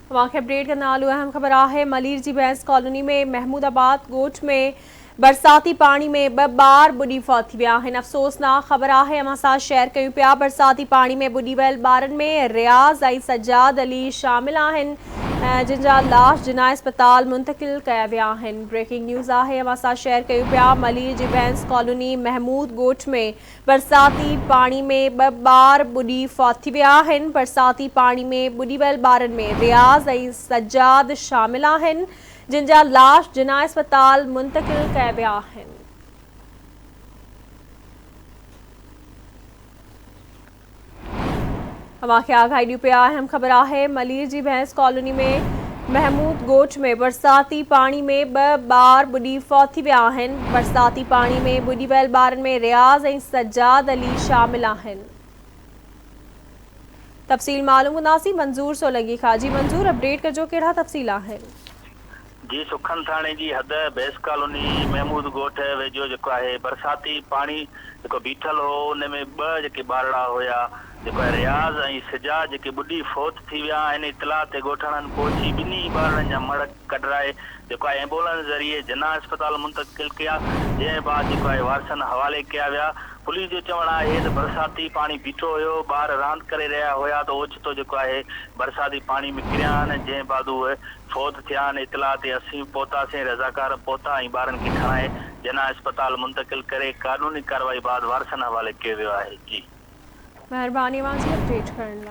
اوهان کي اپڊيٽ ڪندا هلون اهم خبر آهي ملير جي ڀينس ڪالوني ۾ محمود آباد ڳوٺ ۾ برساتي پاڻي ۾ ٻه ٻار ٻڏي فوت ٿي ويا آهن افسوسناڪ خبر آهي اوهان سان شيئر ڪيون پيا برساتي پاڻي ۾ ٻڏي ويل ٻارن ۾ رياض ۽ سجاد علي شامل آهن جن جا لاش جناح اسپتال منتقل ڪيا ويا آهن بريڪنگ نيوز آهي اوهان سان شيئر ڪيون پيا ملير جي ڀينس ڪالوني محمود ڳوٺ ۾ برساتي پاڻي ۾ ٻه ٻار ٻڏي فوت ٿي ويا آهن، برساتي پاڻي ۾ ٻڏي ويل ٻارن ۾ رياض ۽ سجاد شامل آهن، جن جا لاش جناح اسپتال منتقل ڪيا ويا آهن. اوهان کي آگاهي ڏيون پيا اهم خبر آهي ملير جي ڀينس ڪالوني ۾ محمود ڳوٺ ۾ برساتي پاڻي ۾ ٻه ٻار ٻڏي فوت ٿي ويا آهن برساتي پاڻي ۾ ٻڏي ويل ٻارن ۾ رياض ۽ سجاد علي شامل آهن تفصيل معلوم ڪنداسين منظور سولنگي کان جي منظور اپڊيٽ ڪجو ڪهڙا تفصيل آهن. جي سکن ٿاڻي جي حد ڀينس ڪالوني محمود ڳوٺ ويجهو جيڪو آهي برساتي پاڻي جيڪو بيٺل هو ان ۾ ٻه جيڪي ٻارڙا هيا جيڪو آهي رياض ۽ سجاد جيڪي ٻڏي فوت ٿي ويا آهن اطلاع تي ڳوٺاڻن پهچي ٻنهي ٻارڙن جا مڙهه ڪڍرائي جيڪو آهي ايمبولنس ذريعي جناح اسپتال منتقل ڪيا جنهن بعد جيڪو آهي وارثن حوالي ڪيا ويا پوليس جو چوڻ آهي ته برساتي پاڻي بيٺو هيو ٻار راند ڪري رهيا هيا ته اوچتو جيڪو آهي برساتي پاڻي ۾ ڪريا آهن جنهن بعد اهي فوت ٿيا آهن، اطلاع تي اسين به پهتاسين، رضاڪار به پهتا ۽ ٻارن کي کڻائي جناح اسپتال منتقل ڪري قانوني ڪارروائي بعد وارثن حوالي ڪيو ويو آهي. جي. مهرباني اوهان جي اپڊيٽ ڪرڻ لاء.